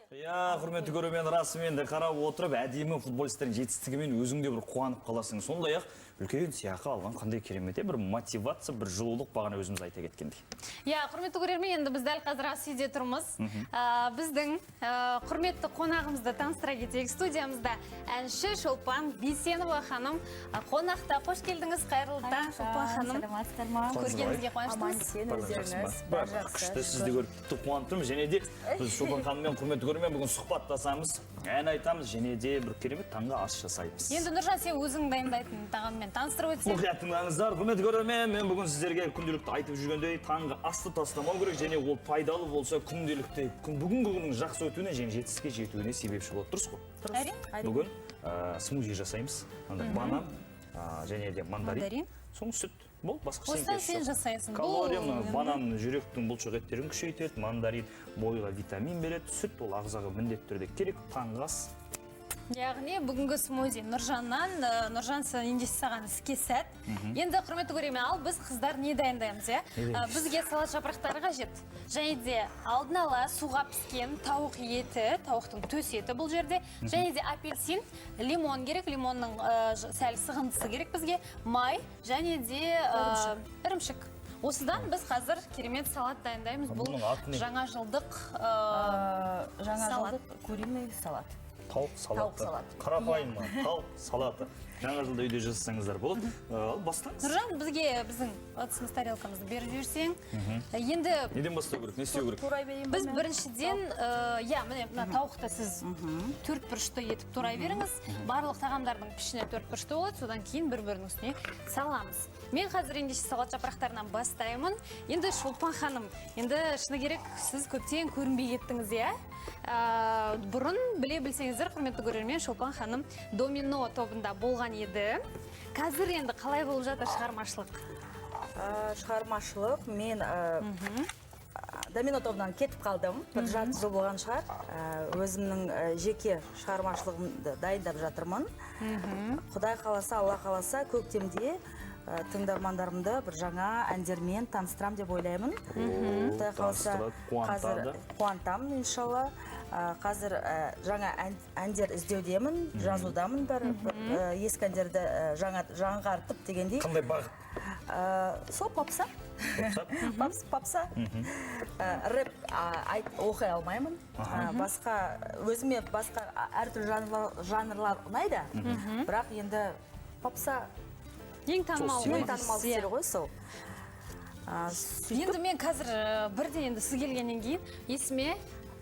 Иә, құрметті көрермен, расымен де қарап отырып, әдемі футболистердің жетістігімен өзің де бір қуанып қаласың. Сондай ақ үлкен сыйақы алған қандай керемет, бір мотивация, бір жылулық, бағана өзіміз айта кеткендей. Иә, құрметті көрермен, енді біз дәл қазір ас үйде тұрмыз. Біздің құрметті қонағымызды таныстыра кетейік. Студиямызда әнші Шолпан Бейсенова ханым қонақта. Қош келдіңіз, қайырлы таң, Шолпан ханым. Саламатсыздар ма? Көргенімізге Аман қуаныштымыз. есен Барлығы жақсы ма? өздеріңіз? Барлығы Бәрі жақсы, күшті, сізді көріп тіпті қуанып тұрмыз. Және де біз Шолпан ханыммен, құрметті көрермен, бүгін сұхбаттасамыз, ән айтамыз және де бір керемет таңғы ас жасаймыз. Енді, Нұржан, сен өзің дайындайтын тағаммен таныстырып өтсең. Мұқият тыңдаңыздар, құрметті көрермен, мен бүгін сіздерге күнделікті айтып жүргендей, таңғы асты тастамау керек және ол пайдалы болса, күнделікті күн, бүгінгі күннің жақсы өтуіне және жетістікке жетуіне себепші болады. Дұрыс қой? Әрине. Бүгін смузи жасаймыз. Анда банан және де мандарин. Мандарин. Соң сүт. Болды, басқа Осыдан ештеңкесі сен жоқ. жасайсың. Бұл Калория, мына енді- банан жүректің бұлшық еттерін күшейтеді, мандарин бойға витамин береді, сүт ол ағзаға міндетті түрде керек, таңғы ас. Яғни бүгінгі смузи Нұржаннан, Нұржан, сен ендеше, саған іске сәт. Енді, құрметті көрермен, ал біз, қыздар, не дайындаймыз, иә? Не дайындаймыз? Бізге салат жапырақтары қажет. Және де алдын ала суға піскен тауық еті, тауықтың төс еті бұл жерде. Және де апельсин, лимон керек, лимонның сәл сығындысы керек бізге, май және де ірімшік. Осыдан біз қазір керемет салат дайындаймыз. Бұл Бұның аты не? жаңа жылдық Жаңа салат. жылдық куриный салат. Тауық салаты. Тауық салаты. Қарапайым тауық салаты. Жаңа жылда үйде жасасаңыздар болады. Ал бастаңыз. Нұржан, бізге біздің ыдысымыз, тарелкамызды беріп жіберсең. Енді Неден бастау керек? Не істеу керек? Турай берейін ба біз мен? біріншіден, иә, міне, мына тауықты сіз төрт бұрышты етіп турай беріңіз. Барлық тағамдардың пішіні төрт бұрышты болады, содан кейін бір бірінің үстіне саламыз. Мен қазір ендеше салат жапырақтарынан бастаймын. Енді, Шолпан ханым, енді шыны керек, сіз көптен көрінбей кеттіңіз, иә? Бұрын біле білсеңіздер, құрметті көрермен, Шолпан ханым Домино тобында болған еді. Қазір енді қалай болып жатыр шығармашылық? Шығармашылық мен Домино тобынан кетіп қалдым. Бір жарты жыл болған шығар. Өзімнің жеке шығармашылығымды дайындап жатырмын. Құдай қаласа, Алла қаласа, көктемде тыңдармандарымды бір жаңа әндермен таныстырам деп ойлаймын. Құдай қаласа, Таныстырады, қуантады. Қазір қуантамын, иншалла. Қазір жаңа әндер іздеудемін, жазудамын бір ескі әндерді жаңа жаңғыртып дегендей. Қандай бағыт? Сол попса. Попса? Попса. Рэп оқи алмаймын. Басқа өзіме басқа әртүрлі жанрлар ұнайды. Бірақ енді попса ең танымал стиль ең ма? танымал Иә. стиль ғой сол. Сөйтіп Енді мен қазір бірден енді сіз келгеннен кейін есіме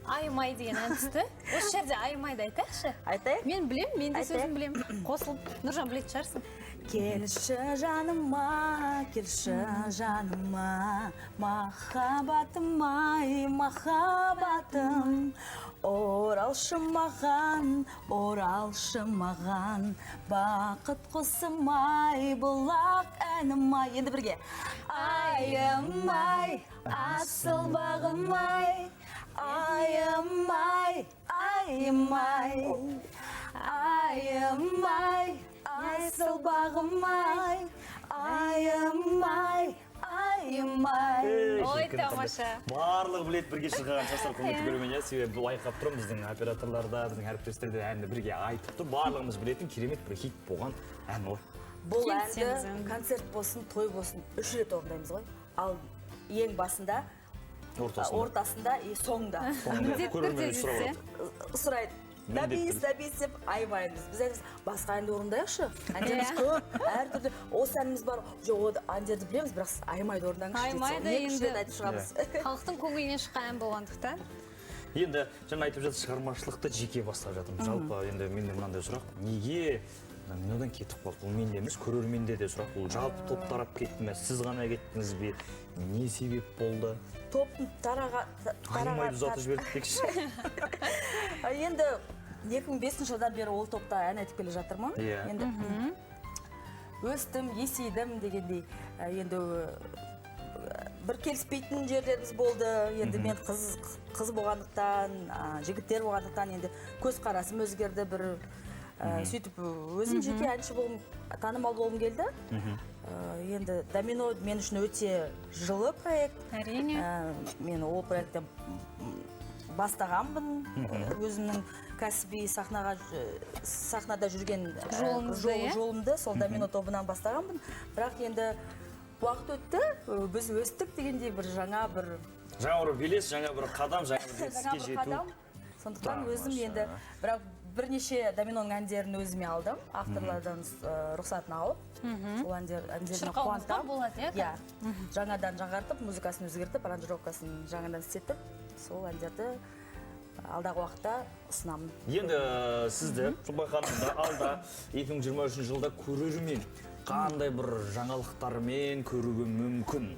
«Айым-ай» деген ән түсті. Осы жерде «Айым-айды» айтайықшы. Айтайық. Мен білем, мен де Айтайық. сөзін білем. Қосылып, Нұржан, білетін шығарсың. Келші жаныма, келші жаныма, махаббатым ай, махаббатым. Оралшы маған, оралшы маған, бақыт құсым ай, бұлақ әнім ай. Енді бірге. Айым ай, асыл бағым ай, айым ай, айым ай. Айым ай, асыл бағым ай, айым ай, айым ай. Ей, Ой, шіркін, қандай. тамаша. Барлығы біледі, бірге шырқаған жастар, құрметті көрермен, иә, себебі байқап тұрмын, біздің операторлар да, біздің әріптестер де әнді бірге айтып тұр. Барлығымыз білетін керемет бір хит болған ән ғой. Бұл Келісеміз әнді енді. концерт болсын, той болсын, үш рет орындаймыз ғой. Ал ең басында, ортасында, ортасында и соңында. Соңында Міндетті көрермен түрде сұрап десе. алады. Сұрайды. Міндетті Добейс, түрде. добейс деп айбаймыз. Біз айтамыз, басқа әнді орындайықшы. Әндеріміз көп, әртүрлі. Осы әніміз бар. Жоқ, ол әндерді білеміз, бірақ сіз «Айымайды» орындаңызшы дейді. «Айымайды» Екі үш енді. рет айтып шығамыз. Халықтың көңілінен шыққан ән болғандықтан. Енді жаңа айтып жатыр, шығармашылықты жеке бастап жатырмын. Жалпы енді менде мынандай сұрақ: неге Доминодан кетіп қалды? Бұл менде емес, көрерменде де сұрақ. Бұл жалпы топ тарап кетті ме, сіз ғана кеттіңіз бе, не себеп болды? Топтың тараға «Айымайды» ұзатып жібердік декші. Енді 2005 жылдан бері ол топта ән айтып келе жатырмын. Енді өстім, есейдім дегендей. Енді бір келіспейтін жерлеріміз болды. Енді мен қыз болғандықтан, жігіттер болғандықтан, енді көзқарасым өзгерді бір. Сөйтіп өзім жеке әнші болғым, танымал болғым келді. Енді Домино мен үшін өте жылы проект. Әрине. Мен ол проектте бастағанмын. Өзімнің кәсіби сахнаға сахнада жүрген Жолыңызды, иә? жолымды сол Домино тобынан бастағанмын. Бірақ енді уақыт өтті, біз өстік дегендей, бір жаңа бір Жаңа бір белес, жаңа бір қадам, жаңа бір жаңа жетістікке бір жету. қадам. Сондықтан өзім Тамаша. енді, бірақ бірнеше Доминоның әндерін өзіме алдым, авторлардан рұқсатын алып, сол әндеріне Шырқауыңызға қуантамын. болады, иә? Иә, жаңадан жаңартып, музыкасын өзгертіп, аранжировкасын жаңадан істетіп, сол әндерді алдағы уақытта ұсынамын. Енді сізді, Шолпан ханымды, алда 2023 жылда көрермен қандай бір жаңалықтармен көруге мүмкін?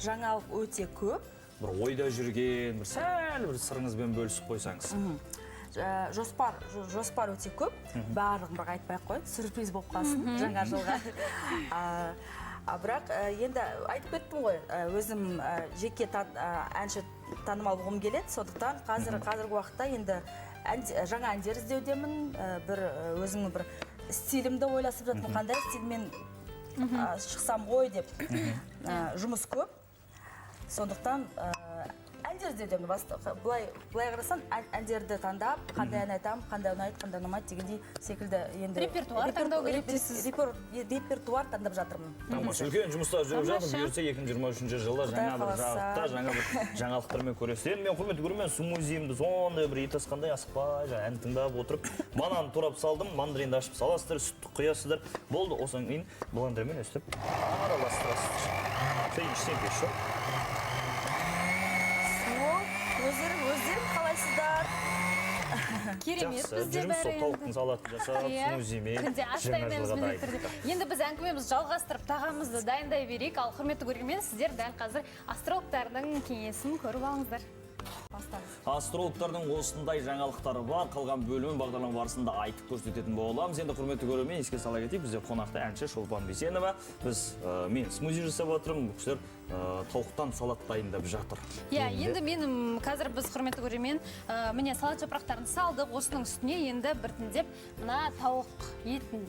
Жаңалық өте көп. Бір ойда жүрген, бір сәл бір сырыңызбен бөлісіп қойсаңыз. Жоспар өте көп. Барлығын бірақ айтпай ақ қояйын, сюрприз болып қалсын жаңа жылға. А бірақ енді айтып кеттім ғой, өзім жеке әнші танымал болғым келеді. Сондықтан қазіргі уақытта енді жаңа әндер іздеудемін. Бір өзімнің бір стилімді ойласып жатырмын, қандай стильмен шықсам ғой деп. Жұмыс көп, сондықтан әндер іздеудемін. Былай қарасаң, әндерді таңдап, қандай ән айтамын, қандай ұнайды, қандай ұнамайды дегендей секілді енді. Репертуар таңдау керек дейсіз. Репертуар таңдап жатырмын. Тамаша, үлкен жұмыстар жүріп жатыр. Тамаша. Бұйыртса, 2023 жылы Құдай жаңа бір қаласа. жарықта, жаңа бір жаңалықтармен көресіз. Енді мен, құрметті көрермен, смузиімді сондай бір ет асқандай асықпай, жаңа ән тыңдап отырып, банан турап салдым, мандаринді ашып саласыздар, сүтті құясыздар. Болды, осыдан кейін блендермен өстіп араластырасыздар. Қиын ештеңкесі жоқ. Сол өздерің қалайсыздар? Керемет, Жақсы, бізде жүрміз бәрі сол енді. тауықтың салатын жасап, Иә. смузимен Күнде ас жаңа дайындаймыз жылға міндетті дайындық. түрде. Енді біз әңгімемізді жалғастырып, тағамымызды дайындай берейік. Ал, құрметті көрермен, сіздер дәл қазір астрологтардың кеңесін көріп алыңыздар. Бастаңыз. Астрологтардың осындай жаңалықтары бар. Қалған бөлімін бағдарлама барысында айтып көрсететін боламыз. Енді, құрметті көрермен, еске сала кетейік, бізде қонақта әнші Шолпан Бейсенова. Біз мен смузи жасап жатырмын, бұл кісілер тауықтан салат дайындап жатыр. Иә, енді менің қазір біз, құрметті көрермен, міне, салат жапырақтарын салдық. Осының үстіне енді біртіндеп мына тауық етін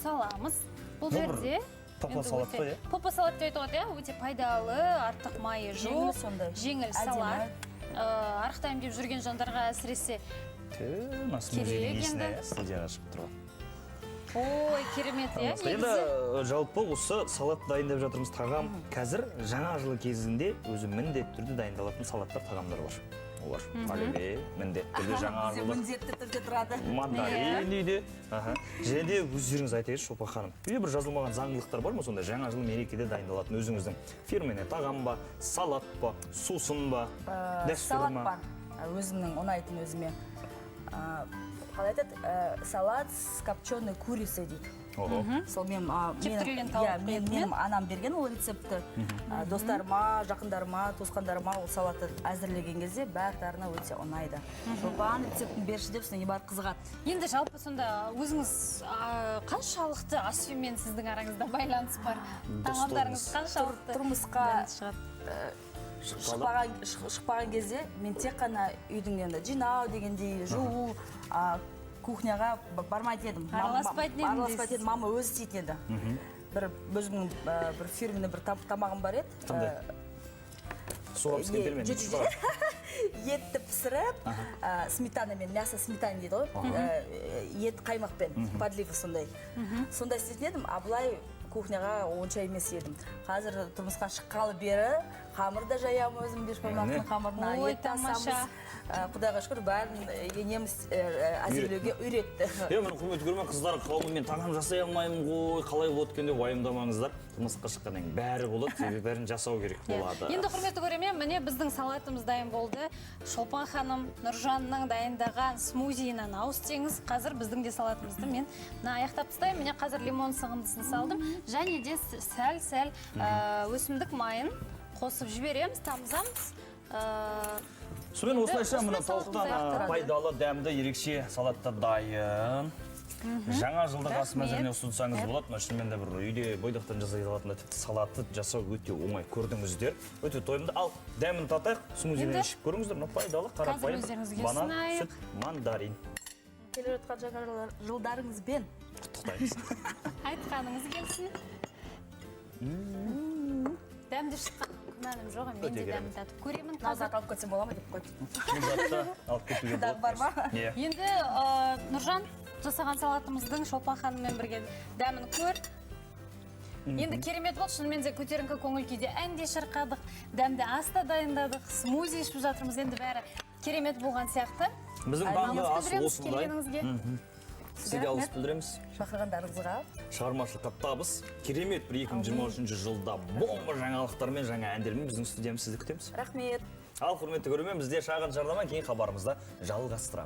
саламыз. Бұл Бұл бір жерде папа енді салат өте- қой, иә? Папа салат деп айтуға болады, иә, өте пайдалы, артық майы жоқ. Жеңіл сондай. Жеңіл Әдемі. салат. Арықтаймын деп жүрген жандарға әсіресе Түү, мына смузидің керек иісіне енді. Студияға шығып тұр ғой. Ой, керемет, иә, Енді негізі. жалпы осы салат дайындап жатырмыз, тағам. Қазір жаңа жыл кезінде өзі міндетті түрде дайындалатын салаттар, тағамдар бар. Олар оливье міндетті түрде жаңа Бізде жылдық міндетті түрде тұрады. Мандарин үйде. Аха. Және де өздеріңіз айта кетіңізші, Шолпан ханым, үйде бір жазылмаған заңдылықтар бар ма сондай жаңа жыл мерекеде дайындалатын өзіңіздің фирменный тағам ба, салат па, сусын ба, дәстүр Салат ма? бар. Өзімнің ұнайтын өзіме. Қалай айтады? Салат с копченой курицей дейді. Ого. Сол мен, Кептірілген менің, тауық иә, етімен? менің анам берген ол рецептті. Достарыма, жақындарыма, туысқандарыма ол салатты әзірлеген кезде барлықтарына өте ұнайды. «Шолпан, рецептін берші», – деп, содан кейін барып қызығады. Енді жалпы сонда өзіңіз қаншалықты ас үймен сіздің араңызда байланыс бар? Тағамдарыңыз қаншалықты Тұрмысқа дәмді шығады? шықпаған кезде мен тек қана үйдің енді жинау дегендей, жуу, кухняға бармайтын едім. Араласпайтын едім Араласпайтын дейсіз. едім, мама өзі істейтін еді. Бір өзімнің бір фирменный бір тамағым бар еді. Қандай? Суға піскен пельмен. Етті пісіріп, сметанамен, мясо сметана дейді ғой, ет қаймақпен, подлива сондай. Сондай істейтін едім, а былай кухняға онша емес едім. Қазір тұрмысқа шыққалы бері қамыр да жаямын өзім, бешбармақтың Міне. қамырына, Ой, ет те асамыз. тамаша. Құдайға шүкір, бәрін енеміз әзірлеуге үйретті. Е, міне, құрметті көрермен, қыздар қауымы, мен тағам жасай алмаймын ғой, қалай болады екен деп уайымдамаңыздар. Тұрмысқа шыққаннан кейін бәрі болады, себебі бәрін жасау керек Иә. болады. Енді, құрметті көрермен, міне, біздің салатымыз дайын болды. Шолпан ханым, Нұржанның дайындаған смузиінен ауыз тиіңіз. Қазір біздің де салатымызды мен мына аяқтап тастаймын. Міне, қазір лимон сығындысын салдым. Және де сәл сәл өсімдік майын қосып жібереміз, тамызамыз. Сонымен, Енді осылайша мына осымен салатымыз тауықтан аяқталады. пайдалы, дәмді, ерекше салаттар дайын. Жаңа жылдық ас Рахмет. мәзіріне ұсынсаңыз болады. Мына шынымен де бір үйде бойдақтан жасай алатын тіпті салатты жасау өте оңай, көрдіңіздер. Өте тойымды. Ал дәмін татайық, смузиден Енді ішіп көріңіздер. Мына пайдалы, қарапайым өздеріңізге банан, ұсынайық. сүт, мандарин. Келе жатқан жаңа жылдарыңызбен. Құттықтаймыз. Айтқаныңыз келсін. Дәмді шыққан. Күмәнім жоқ, мен Өте де дәмін керемет. татып көремін Мына қазір. зат алып кетсем бола ма деп қойды. Бұл затты алып кетуге Дағы болады. бар ма? Иә. Енді Нұржан, жасаған салатымыздың Шолпан ханыммен бірге дәмін көр. Енді керемет болды, шынымен де көтеріңкі көңіл күйде ән де шырқадық, дәмді ас та дайындадық, смузи ішіп жатырмыз, енді бәрі керемет болған сияқты. Біздің таңғы Алғыс ас білдіреміз осындай. келгеніңізге. Сізге алғыс білдіреміз. Шақырғандарыңызға. Шығармашылыққа табыс. Керемет бір 2023 жылда бомба жаңалықтармен, жаңа әндермен біздің студиямыз сізді күтеміз. Рахмет. Ал, құрметті көрермен, бізде шағын жарнама, кейін хабарымызда жалғастырамыз.